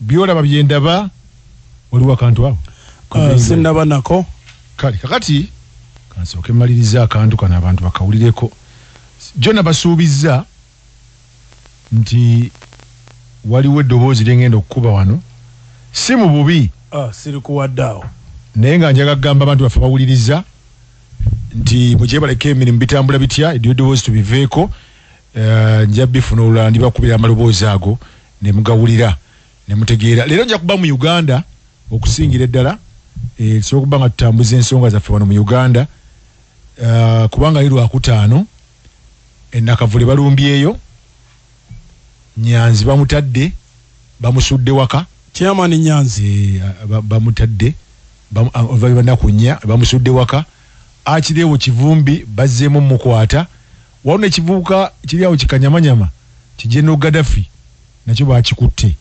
Byolaba byendaba, waliwo akantu awo? Sinnaba nako. Kale kakati kansooke mmaliriza akantu kano abantu bakawulireko. Jona basuubizza nti waliwo eddoboozi lyengenda okukuba wano, si mu bubi. Sirikuwadde awo. Naye nga njaga kugamba abantu baffe bawuliriza nti mugyebaleko emirimu bitambula bitya, eryo eddoboozi tubiveeko. Nja bifuna olulala ndibakubira amaloboozi ago ne mugawulira ne mutegeera. Leero nja kuba mu Uganda okusingira eddala, tusobola okuba nga tutambuza ensonga zaffe wano mu Uganda, kubanga li Lwakutaano e Nakavule balumbyeyo Nyanzi, bamutadde, bamusudde waka. Chairman Nyanzi. Bamutadde oluvannyuma nnaku 4 bamusudde waka. Akireewo Kivumbi bazzeemu mukwata. Waliwo nekivubuka kiri awo kikanyamanyama ki General Gaddafi, nakyo bakikutte.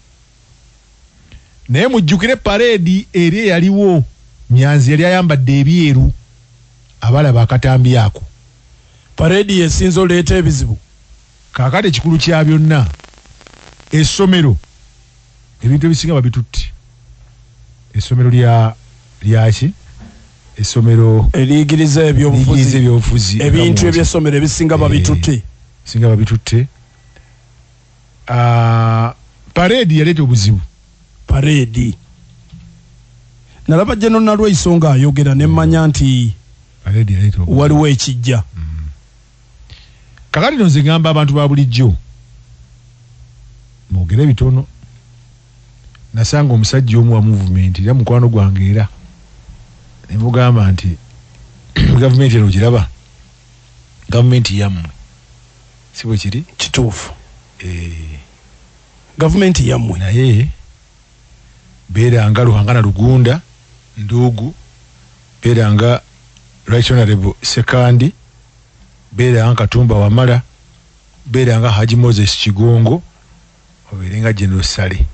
Naye mujjukire parade eri eyaliwo, Nyanzi yali ayambadde ebyeru, abalaba akatambi ako. Parade yesinza oleeta ebizibu. Kaakati ekikulu kya byonna, essomero ebintu ebisinga babitutte. Essomero lya lyaki, essomero eriyigiriza eriyigiriza ebyobufuzi. Ebyobufuzi. Ebintu ebyessomero ebisinga babitutte. Singa babitutte. Parade yaleeta obuzibu. Parade nalaba General Nalweyiso nga ayogera nemmanya nti parade yaleeta obuzibu. Waliwo ekijja. Kakati no nze ngamba abantu ba bulijjo mwogere bitono. Nasanga omusajja omu wa movement era mukwano gwange, era nemugamba nti gavumenti eno ogiraba, gavumenti yammwe, si bwe kiri? Kituufu. Eh, gavumenti yammwe. Naye beera nga Luhanga na Lugunda Nduugu, beera nga Right Honorable Sekandi, beera nga Katumba Wamala, beera nga Haji Moses Kigongo, obeere nga General Sale.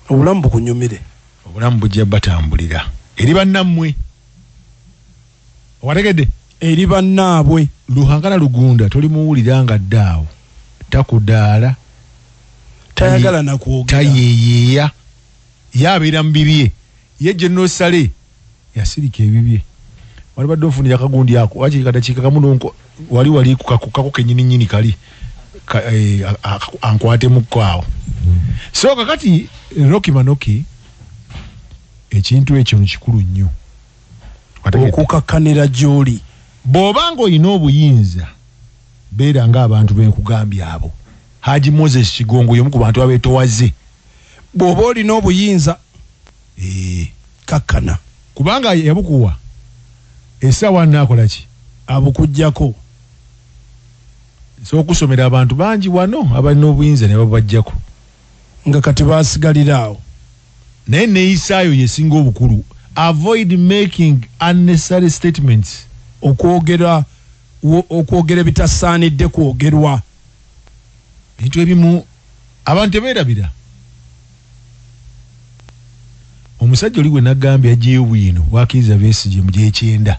Obulamu bukunyumire. Obulamu bujja batambulira eri bannammwe, owategedde? Eri bannaabwe. Luhanga na Lugunda tolimuwulira nga ddaawo takudaala. Tayagala nakwogera. Tayeeyeeya, ye abeera mu bibye. Ye General Sale yasirika ebibye. Wali badde ofunira akagundi ako wakiri kadakiika kamu nonko wali wali kako kenyini nyini kali ankwatemukko awo. So kakati Rocky Manoki, ekintu ekyo kikulu nnyo. Wategedde? Okukakkanira gy'oli. Bw'oba ng'olina obuyinza, beera ng'abantu benkugambye abo. Haji Moses Kigongo y'omu ku bantu abeetowaze. Bw'oba olina obuyinza, kakkana. Kubanga yabukuwa, essaawa naakola ki? Abukugjako. Nsobola okusomera abantu bangi wano abalina obuyinza ne babajjako. Nga kati basigalira awo. Naye neeyisaayo yesinga obukulu. Avoid making unnecessary statements. Okwogera ebitasaanidde kwogerwa. Ebintu ebimu abantu tebeerabira. Omusajja oli gwe nagambye yaggyeyo bwino wakiriza Besigye mu gyekyenda,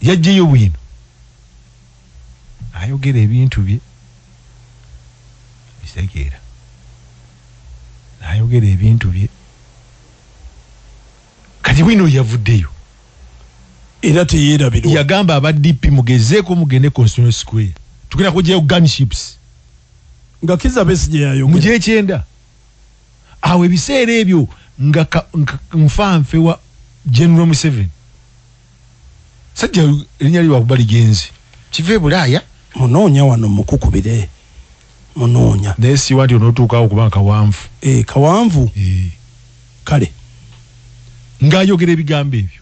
yaggyeyo bwino ayogera ebintu bye bitegeera, ayogera ebintu bye. Kati bwino yavuddeyo. Era teyeerabirwa. Yagamba aba DP, mugezeeko mugende Constitutional Square, tugenda kugyayo gunships. Nga Kiza Besigye mu yayogera. Gyekyenda awo, ebiseera ebyo nga nfanfe wa General Museveni, sajja erinnya lye lwakuba ligenzi kiva e Bulaaya. Munoonya wano, mukukubire, munoonya. Naye siwa nti onootuukawo kubanga kawanvu. E, kawanvu. Kale. Ng'ayogera ebigambo ebyo.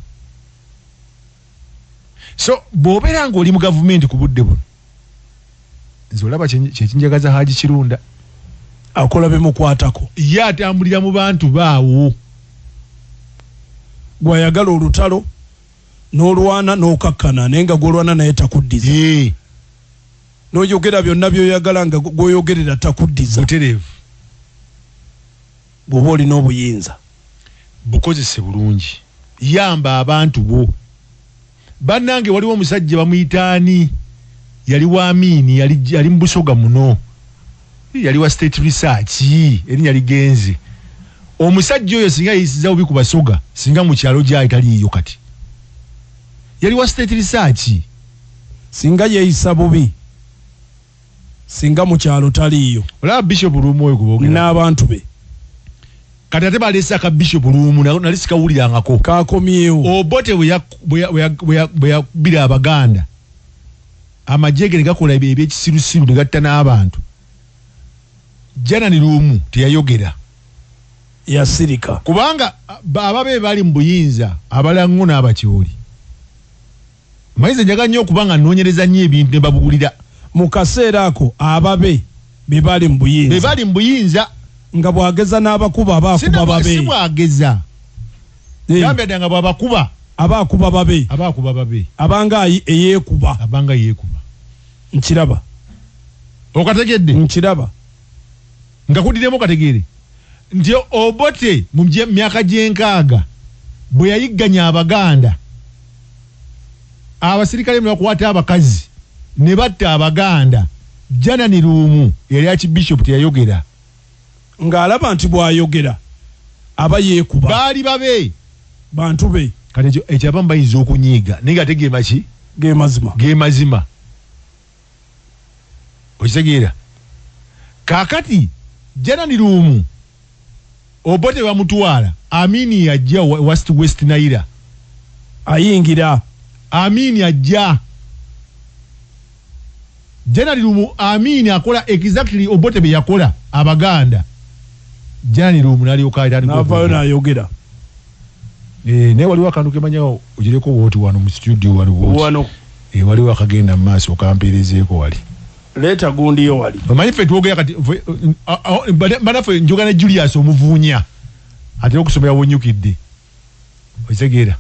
So bw'obeera ng'oli mu gavumenti ku budde buno, nze olaba kyekinjagaza Haji Kirunda. Akola bimukwatako. Ye atambulira mu bantu baawo. Gwayagala olutalo n'olwana n'okakkana, naye nga gwolwana naye takuddiza. N'oyogera byonna byoyagala nga gwoyogerera takuddiza. Butereevu. Bw'oba olina obuyinza, bukozese bulungi, yamba abantu bo. Bannange, waliwo omusajja bamuyitaani, yali wa Amiini, yali mu Busoga muno. Yali wa State Research, erinnya ligenze. Omusajja oyo singa yeyisiza bubi ku Basoga, singa mu kyalo gyali taliiyo. Kati yali wa State Research. Singa yeeyisa bubi, singa mu kyalo taliiyo. Olaba Bishop Lumu oyo gwe boogera n'abantu be. Kati ate baleese aka Bishop Lumu, nali sikawulirangako. Kakomyewo. Obote bwe yakubira Abaganda amagye ge ne gakola ebyo ebyekisirusiru ne gatta n'abantu, Janani Lumu teyayogera. Yasirika. Kubanga ababe bali mu buyinza, Abalango n'Abakyoli. Mayize njaga nnyo okuba nga nnoonyereza nnyo ebintu ne babuulira. Mu kaseera ako ababe be bali mu be buyinza. Bali mu buyinza. Nga bw'ageza n'abakuba aba akuba babe. Si bwageza. Gambya dda nga bw'abakuba aba akuba babe. Aba akuba babe. Abanga eyeekuba. Abanga yeekuba. Nkiraba. Okategedde? Nkiraba. Nga kuddiremu okategeere nti Obote mu myaka gy'enkaaga bwe yayigganya Abaganda, abasirikale ne bakwata abakazi ne batta Abaganda, Janani Lumu yali Archbishop teyayogera. Ng'alaba nti bw'ayogera aba yeekuba. Baali babe. Bantu be. Kati ekyo abamu bayinza okunyiiga, naye nga tegeema ki? Ge mazima. Ge mazima. Okitegeera? Kaakati Janani Lumu Obote bamutwala, Amini ajja West Naira. Ayingira. Amini ajja. Janani Lumu, Amini akola exactly Obote bye yakola Abaganda. Janani Lumu n'alyoka atandika n'avaayo okwogera. N'ayogera. Naye waliwo akantu kemanya ogireko wooti wano mu studio wano wooti. Wano. Waliwo akagenda mu maaso, okampeerezeeko wali. Leeta gundiyo wali. Omanyi ffe twogera kati banaffe njogera ne Julius Omuvuunya atera okusomera wonyukidde, okitegeera?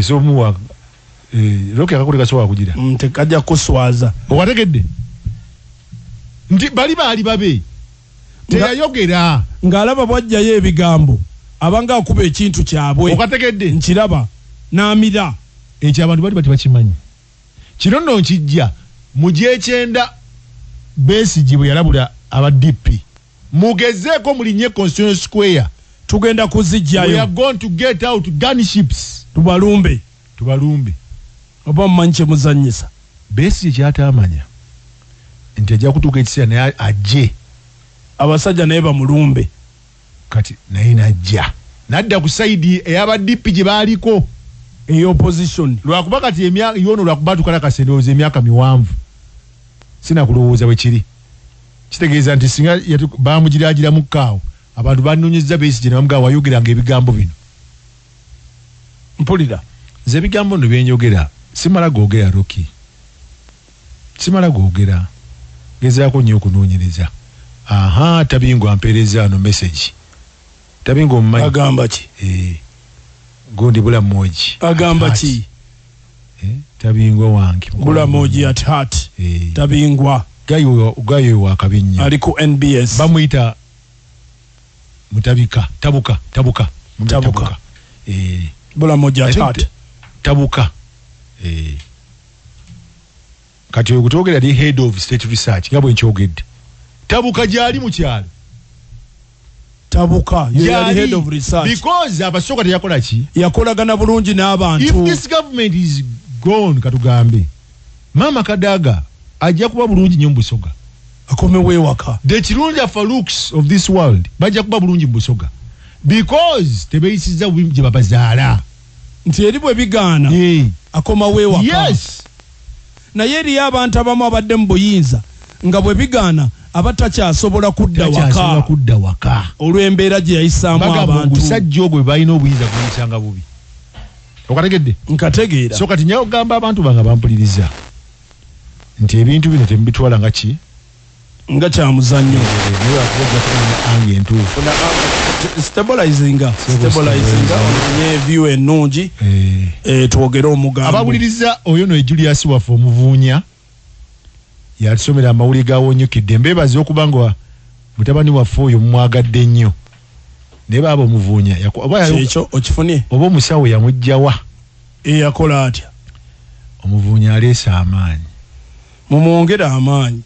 So muwa Rocky akakuli kasobola kugira. Tekajja kuswaza. Owategedde nti bali baali babe teyayogera. Ng'alaba bw'ajjayo ebigambo abanga akuba ekintu kyabwe. Okategedde? Nkiraba n'amira. Ekyo abantu bali bati bakimanyi. Kino nno nkijja mu gyekyenda, Besigye bwe yalabula aba DP, mugezeeko mulinye Constitutional Square, tugenda we kuzijjayo. Are going to get out gunships. Tubalumbe. Tubalumbe. Oba mumanyi kyemuzannyisa. Besigye kyatamanya nti ajja kutuuka ekiseera naye ajje abasajja naye bamulumbe. Kati naye najja nadda ku side ey'aba DP gye baaliko. Ey'opposition. Lwakuba kati yono lwakuba tukalakasa endowooza emyaka miwanvu, sinakulowooza bwe kiri. Kitegeeza nti singa bamugiragiramu awo, abantu banoonyezza Besigye ne bamugamba wayogeranga ebigambo bino. Mpulira. Nze ebigambo nno byenjogera simala googera, Rocky, simala googera, gezaako nnyo okunoonyereza. Aha, Tabingwa ampeereza ano message. Tabingwa omumanyi? Agamba ki? Gundi Bulamogi. Agamba At heart. ki? Tabingwa wange. Bulamogi at heart. Tabingwa. Gayo wakabi nnyo. Ali ku NBS. Bamuyita mutabika, tabuka, tabuka. Tabuka. Bulamogi at I think heart. Tabuka. Kati oyo gutwogera ali head of State Research nga bwe nkyogedde. Tabuka gyali mu kyalo. Tabuka ye yali Gyali. head of research. Because Abasooka teyakola ki? Yakolagana bulungi n'abantu. If this government is gone, katugambe Mama Kadaga ajja kuba bulungi nnyo mu Busoga. Akomewo ewaka. The Kirungi Faruks of this world bajja kuba bulungi mu Busoga because tebeeyisizza bubi gye babazaala. Nti eri bwe bigaana akomawo ewaka. Yes. Naye eriyo abantu abamu abadde mu buyinza nga bwe bigaana aba takyasobola kudda takyasobola waka kudda waka olw'embeera gye yayisaamu bagamba abantu. Ogusajja ogwo bwe balina obuyinza guyisanga bubi. Okategedde? Nkategeera. So kati nyawo ogamba abantu bange bampuliriza nti ebintu bino temubitwala nga ki? Nga kyamuzannyo. Naye lwakuba ojja kumanya ange entuufu. Stabilizinga, stabilizinga, ononye view ennungi. Twogere omugambo. Abawuliriza, oyo no Julius waffe Omuvuunya yatusomera amawulire gawonyukidde. Mbeebaza okuba nga mutabani waffe oyo mumwagadde nnyo, naye baaba Omuvuunya oba Kyekyo okifunye. Oba omusawo yamugjawa? Eyakola atya? Omuvuunya aleese amaanyi. Mumwongere amaanyi.